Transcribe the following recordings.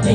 Tus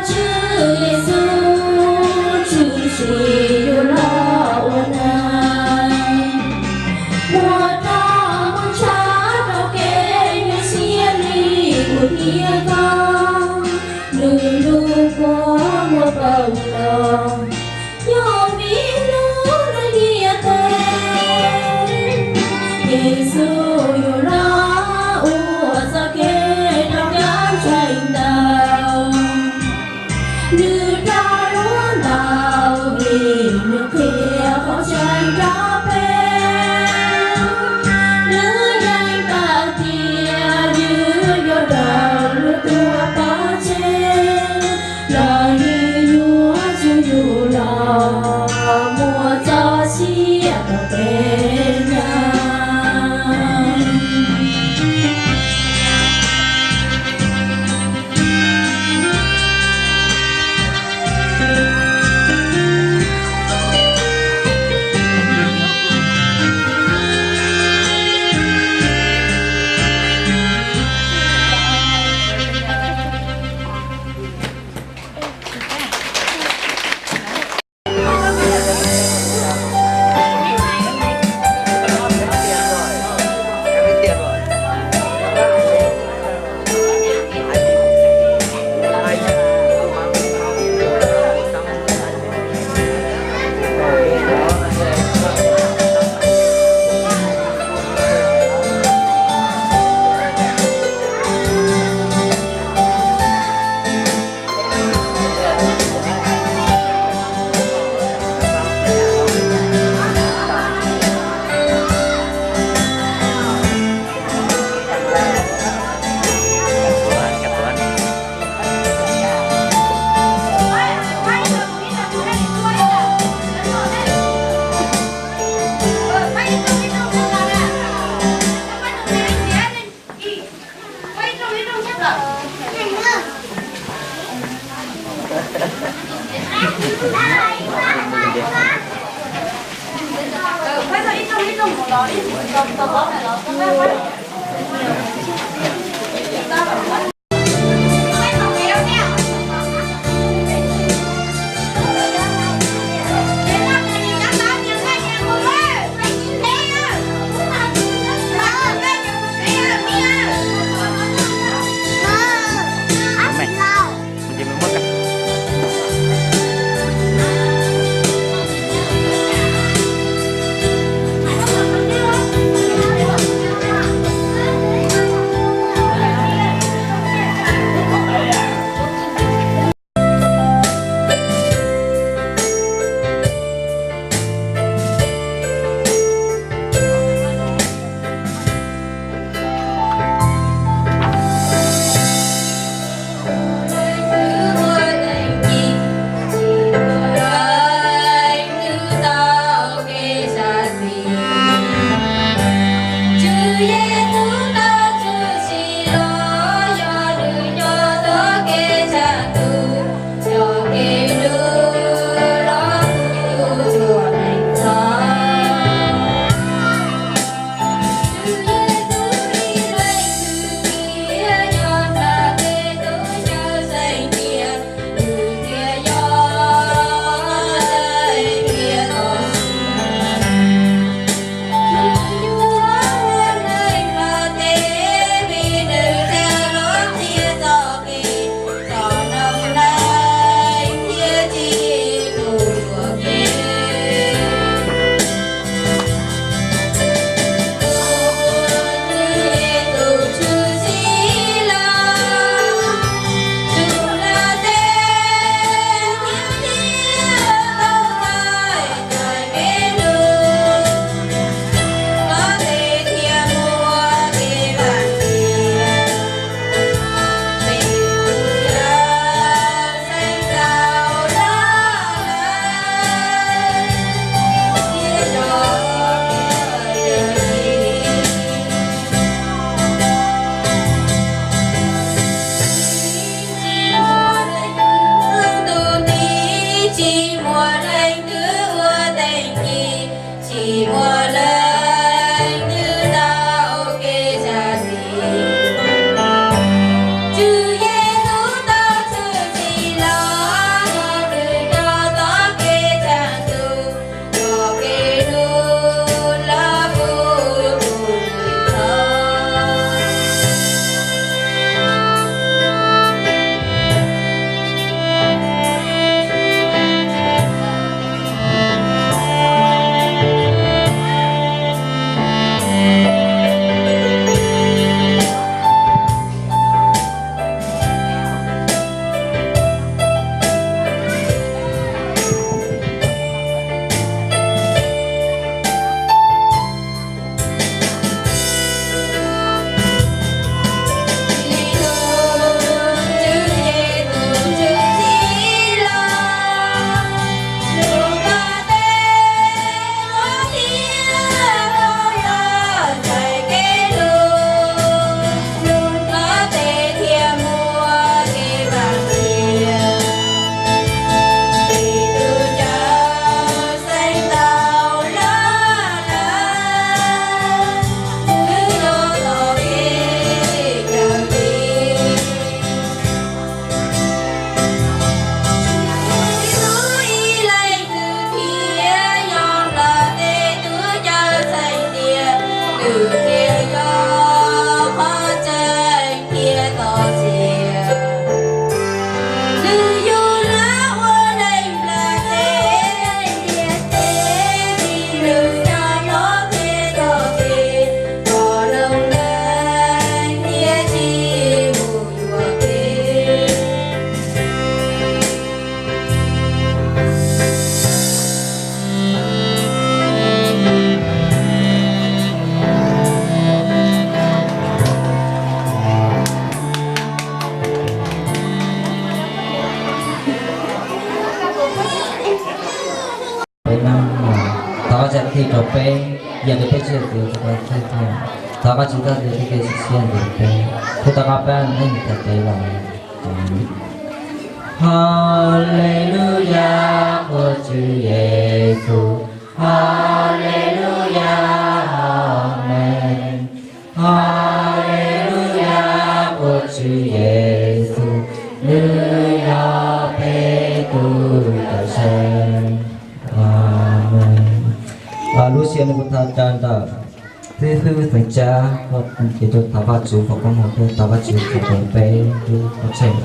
Tswv Yexus tshwm sim yus los ua neeg, muab rau mus ntshav rau kev nyuaj siab li kuv thiab koj. Nws lub kua muag pawg los, yog vim lub neej ntiaj teb. Yexus yus los ua txoj kev rau cov ntseeg ntawd. Nws rau lub ntaub vim nws qhia qhov tseeb rau peb. Nws yeej paub tias yus yuav raug lub tuag pov tseg, los nws yuav tsum yus los muaj txoj sia tau peb hnyav. Thij rau peb, yog tias peb tsis yog tus txhua tus thawj thawj, thov Vajtswv txoj kev txhawb siab ntawm peb, thiab thov koj pab neeg txhais tes los. Haleluya, Vajtswv Yexus. Haleluya, Amees. Haleluya, Vajtswv Yexus, nws yog peb tus Cawmseej. Amees. Lub sij hawm no kuv thov caw ntawm xib hwb Xeem Tsab, ces rau thov Vajtswv foom koob hmoov thiab thov Vajtswv foom koob peb lub koob tsheej no.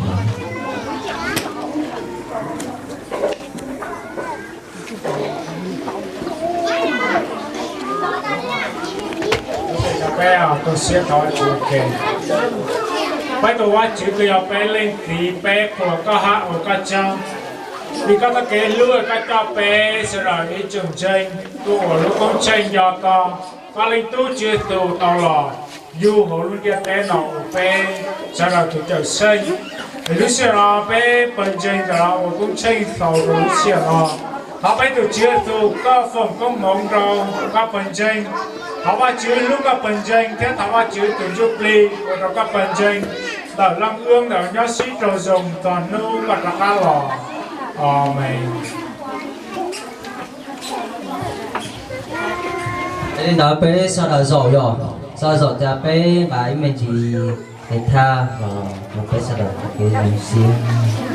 Peb tu siab thov Vajtswv ua ke. Peb tus Vajtswv kws yog peb Leej Txiv, peb qhuas koj hab ua koj tsaug, vim koj txoj kev hlub koj coj peb sawv daws ib tsoom ntseeg tuaj ua lub koob tsheej nco tau koj Leej Tub Tswv Yexus tau los yug hauv lub ntiaj teb no ua peb sawv daws tus Cawmseej. Es lub sij hawm no peb pawg ntseeg ntawm no ua koob tsheej xaus rau lub sij hawm no. Thov peb tus Tswv Yexus koj foom koob hmoov rau koj pawg ntseeg. Thov Vajtswv hlub koj pawg ntseeg thiab thov Vajtswv tus Ntsuj Plig ua rau koj pawg ntseeg ntawm leej wb ntawm nyob sib raug zoo txog hnub koj rov qab los. Amees. Yog li ntawd peb sawv daws zaum, yog sawv daws zaum tas peb nqa ib me ntsis tes thaj los rau peb sawv daws ua kev zoo siab.